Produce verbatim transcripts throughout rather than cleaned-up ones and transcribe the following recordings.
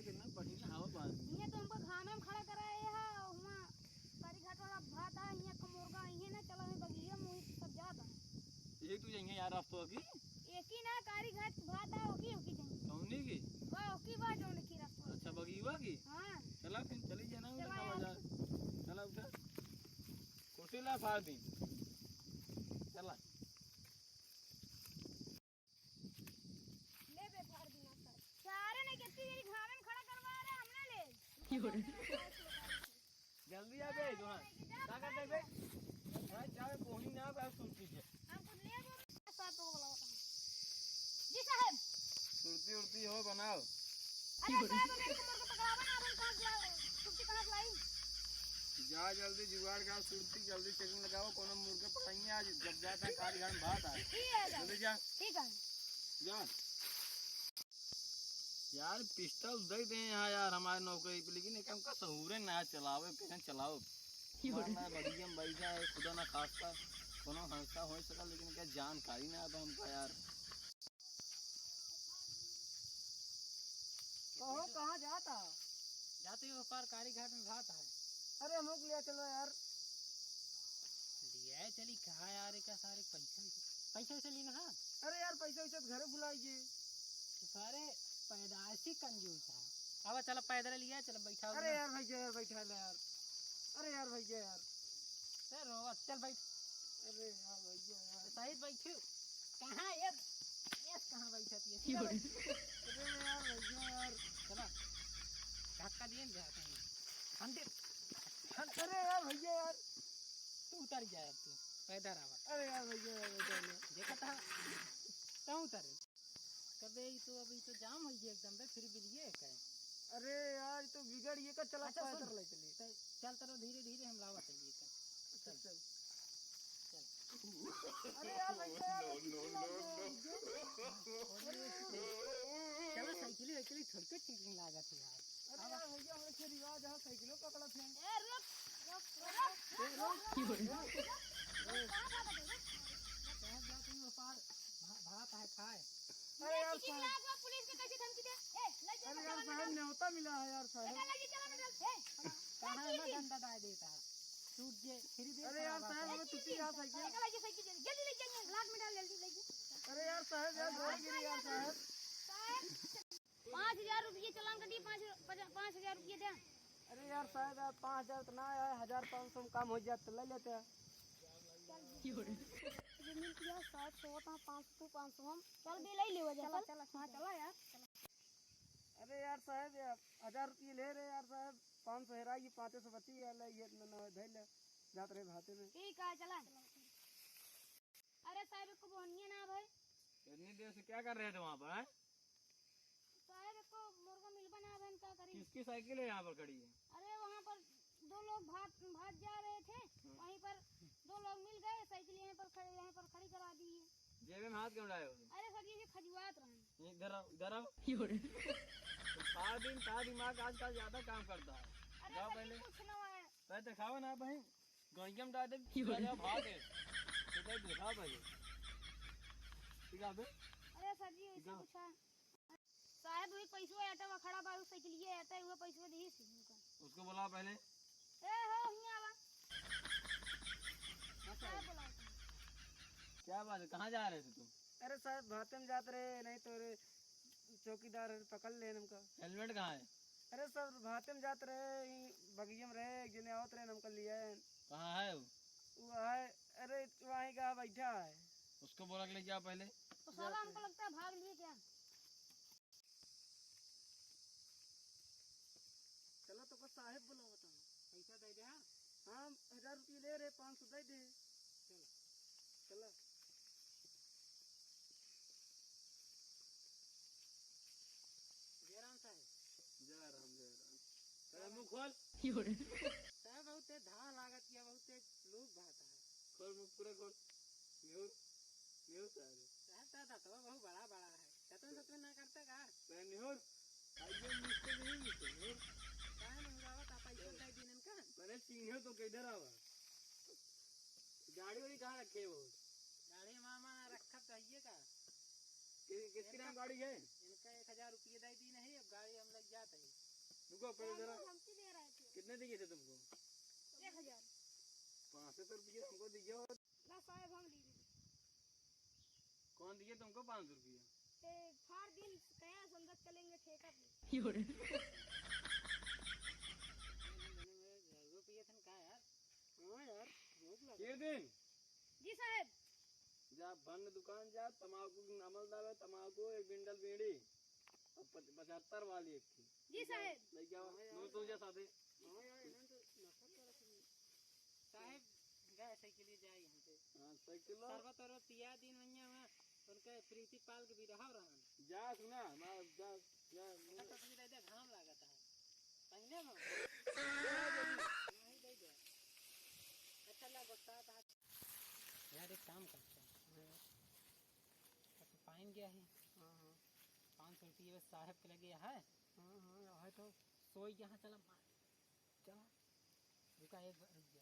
कितना बढ़िया हवा बा। इहाँ तो हमको घामे में खड़ा कराए है, हुआँ कारी घाट वाला भात है, इहाँ का मुर्गा, इहाँ ना चला है बगिया में, वही सब जात है। यही तू जाइए यार रास्ता की। एक ही ना कारी घाट के भात है, ओकी, ओकी जाइए। कौनी की? वाह, ओकी वाह, जौन की रास्ता। अच्छा, बगिया की? हाँ। चला फिर, चली जाना, चला उठा यार। बाजार। चला उठा। कुर्सी ला फाड़ दी। चला। ले बे, फाड़ दी ना सर। सारे ने कितनी देरी घामे में खड़ा करवा रहे, हमने ले। जल्दी आ बे, जो है। का कर दे बे? भाई, जावे कोहनी ना, बस सुन लीजिए। हम कुछ ले वो। सर तो बोला होता। जी साहब। सुरती उरती हो बनाओ। अरे साहब, अबे तुम लोग को पकड़ावे ना, अबे कहाँ से लाओ? छुट्टी कहाँ से लाई? जा जल्दी जुगाड़ का, सुरती जल्दी चेकिंग लगाओ, कोनो मुर्गे पकड़ाएंगे आज, जब जाता है काली घाट में भात आए। ठीक है, जल्दी जा। ठीक है। जा। यार पिस्टल दे दे यहाँ यार हमारे नौकरी पे, लेकिन एक हमका सहूरे ना चलावे, कैसे चलाओ? मारना है, बगिया में बैठा है, खुदा ना खास्ता, कोनो हादसा हो सका, लेकिन क्या जानकारी ना अब हमका यार। कहो, कहाँ जाता? जाते ही वो पार कारी घाट में भात है। अरे, हमको लिया चलो यार। लिया चली कहाँ यार, एक सारे पैसा, पैसा वैसा लेना है? अरे यार, पैसा वैसा तो घरे भुलाई गए। तो सारे पैदाइशी कंजूस है। अब चलो पैदल लिया, चलो बैठा हो अरे ना। यार भैया यार, बैठा ले यार। अरे यार भैया यार। ए, रोवत, चल बैठ। अरे यार भैया यार। सही बैठू। कहाँ ये, ये कहाँ बैठत है? सीधा बैठ। अरे यार भैया यार। चला। धक्का दिए ना जाते हैं। हम दे, हम अरे यार भैया यार। तू उतर जा अब तू। पैदल आवा। अरे यार भैया यार, बैठा ले। देखा था। तू उतर। कबे ई तो, अभी तो जाम होइ गया एकदम बे, फिर भी लिए कहे। अरे यार, ई तो बिगड़ ये का चला अच्छा, पाए सुन। तर ले चली। तो चल तरो धीरे धीरे हम लावत है ये का। अच्छा, चल। चल। चल। अरे यार, भैया यार, no, no, no, no। चलो साइकिल, साइकिल थोड़ी को चीटिंग लागत है यार। अरे यार, भैया, हमरे के रिवाज है, साइकिलो पकड़त है। ए, रुक, रुक, रुक, रुक, रुक, रुक, रुक, रुक, रुक, कहाँ भागत है, रुक? कहाँ जात है, वो पार भा-, भात है, खाए। अरे यार, साहब। पुलिस के कैसे धमकी दे? ए, ले जा, अरे यार, साहब, न्योता मिला है यार, साहब। ए, ले जा, चला, ए, कहाँ है ना डंडा डाल देता है? टूट जे, फिर भी अरे यार, साहब, हमें टूटी यार, साइकिल। ए, ले जा, साइकिल, जल्दी ले जा, लात में डाल, जल्दी ले जा। अरे यार, साहब, यार, बहुत गिरी यार, साहब। साहब। पाँच हजार रुपये चालान कटी, पाँच, पचा-, पाँच हजार रुपये दे। अरे यार साहब, यार पाँच हजार तो ना आया, हजार पाँच सौ में काम हो जात तो ले लेते हैं। जमीन किया सात सौ होता, पाँच सौ, पाँच सौ हम चल भी ले लेवा जा, चला, चल। चला, हाँ, चला यार, चला। अरे यार साहब, यार हजार रुपये ले रहे यार साहब, पाँच सौ हेरा, ये पाँच सौ बची है, ले ये न, न, धर ले, जात रहे भाते में। ठीक है, चला। अरे साहब, एको बोहनिया ना भाई। इतनी देर से क्या कर रहे थे वहाँ पर, हैं? साहब, एको मुर्गा मिलबा ना भाई, का करी? किसकी साइकिल है यहाँ पर खड़ी है? अरे, वहाँ पर दो लोग भाग, भाग जा रहे थे, हाँ। वहीं पर दो लोग मिल गए, साइकिल यहीं पर खड़े, यहीं पर खड़ी करा दी है। जेब में हाथ क्यों डाले हो? अरे सर जी, ये खजुआत रहे। इधर आओ, इधर आओ। सारा दिन, सारा दिमाग आजकल ज्यादा काम करता है। अरे जाओ सर जी, पहले। कुछ ना है। पहले दिखाओ ना भाई। गड़िया में डाल दे, की बोले? राजा भाग है। तो भाई दिखा भाई। ठीक है बे? अरे सर जी, वैसे दिखा। पूछा। साहब, वही पैसवा आटा वा खड़ा बा, उ साइकिलिया आटा, वो पैसवा दी सी उनका। उसको बुला पहले। ए हो, हियाँ आवा। हाँ, साहब। साहब बुलाओ तुम। क्या बात है, कहाँ जा रहे थे तुम? अरे साहब, भाते में जात रहे, नहीं तो रे चौकीदार पकड़ ले हमका। हेलमेट कहाँ है? अरे सर, भाते में जात रहे, ई बगिया में रहे, एक जने आवत रहे, हमका लिया है। कहाँ है वो? वो है, अरे वहीं का बैठा है। उसको बोला के ले जाओ पहले। तो साला हमको लगता है भाग लिए क्या? चला तो बस साहेब बुलावत हूँ। पैसा दे दे, हाँ? हाँ, हजार रुपये ले रहे, पाँच सौ दे दे। चला। चला। जय राम साहेब। जय राम, जय राम। साहेब, मुंह खोल। साहेब, बहुत तेज धाह लागत या, बहुत तेज लूक बहत है। खोल, मुंह पूरा खोल। निहुर, निहुर साहेब। साहेब, तेरा दतवा बहुत बड़ा, बड़ा है। दतवन, दतवन ना करता का? मैं निहुर। आइए, मिस्टर नहीं मिस्टर, निहुर। काहे निहुरावत आप ऐसे दे दिन इनका? मैंने चीन्हे तो किधर आवा? गाड़ी वाड़ी कहाँ रखे हो? गाड़ी मामा रखा चाहिए का? कि-, किसके नाम गाड़ी है? इनका का एक हजार रुपये दे दी नहीं, अब गाड़ी हम लग जाते हैं। रुको पहले जरा। हम की दे रहे थे? कितने दिए थे तुमको? एक हजार। पाँच सौ रुपये हमको दिए हो। ला साहब, हम ले लीजिए। कौन दिए तुमको पाँच सौ रुपया? ए, फार दिन कया संदत चलेंगे ठेका पे। यो रे। घर में पिए थे का यार? हाँ यार, भूख लगा। ये दिन? जी साहब। जा भंड दुकान जा, तमाकू की नमल दावे, तमाकू एक बिंडल बीड़ी और पच-, पचहत्तर वाली एक थी। जी साहब। ले जाओ, हाँ यार। नू तू जा साथे। हाँ यार, इन्होंने तो नफरत कर रखी है। साहब, गए साइकिल ही जाए यहाँ पे। हाँ, साइकिल लो। शरबत और पिया दिन वहीं हुआ, उनके प्रीति पाल के बिरहा रहन। जा सुना, मैं जा, जा, अच्छा, तो दे दे, घाम लागत है। पहले हम। नहीं दे दे। अच्छा, ला, गुस्सा था। यार, एक काम करते हैं। हाँ। अच्छा, पाइन गया है। हाँ, हाँ। पाँच सौ रुपये बस साहब के लगे है। हाँ, हाँ, है तो। सोई यहाँ चला मार। चला। रुका, एक बार रुक जा।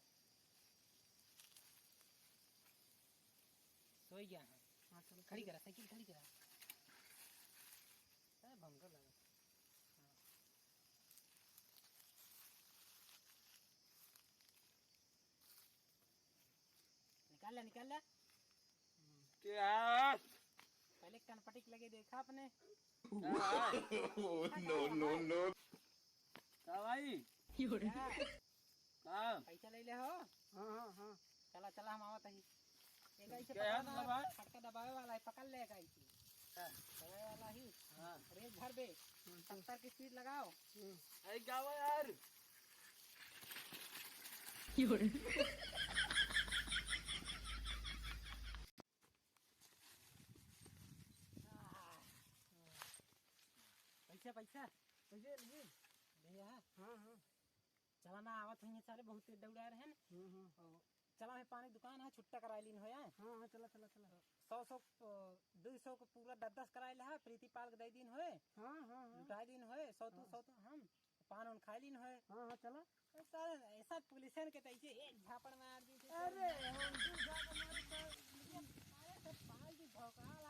सोई गया है। हाँ, चलो, खड़ी चलो। करा, साइकिल खड़ी करा। अरे, भंकर लगा। हाँ। निकाल ले, निकाल ले। क्या? पहले कनपटी के लगे देखा अपने। Oh, no, no, no। का भाई? क्या? का? पैसा ले ले हो? हाँ, हाँ, हाँ। चला, चला, हम आवत हई। एक ऐसे क्या है पकड़ ना, तुम्हारा भाई? फटका दबावे वाला है, पकड़ ले एक ऐसे। हाँ। दबावे वाला ही। हाँ। रेस भर दे। हम्म, हम्म। सत्तर की स्पीड लगाओ। हम्म। अरे गावा यार। यो रे। पैसा, पैसा। पैसा नहीं। भैया। हाँ, हाँ। चला ना, आवत हइये सारे, बहुत तेज दौड़ा रहे हैं। हम्म, हम्म। और चला है, पानी दुकान है, छुट्टा कराई लीन होया। हाँ, हाँ, चला, चला, चला। सौ, सौ, अ, दुई सौ को पूरा दस दस कराई ला, प्रीति पाल के दे दीन होए। हाँ, हाँ, हाँ। लुटाई दीन होए, सौ तू, हाँ। सौ तू हम, पान उन खाई लीन होए। हाँ, हाँ, चला। ए, सारे ऐसा पुलिसन के तो ऐसे एक झापड़ मार दी थी। अरे, हम दू झापड़ मारे तो, अरे, तो पाल दी भौकाल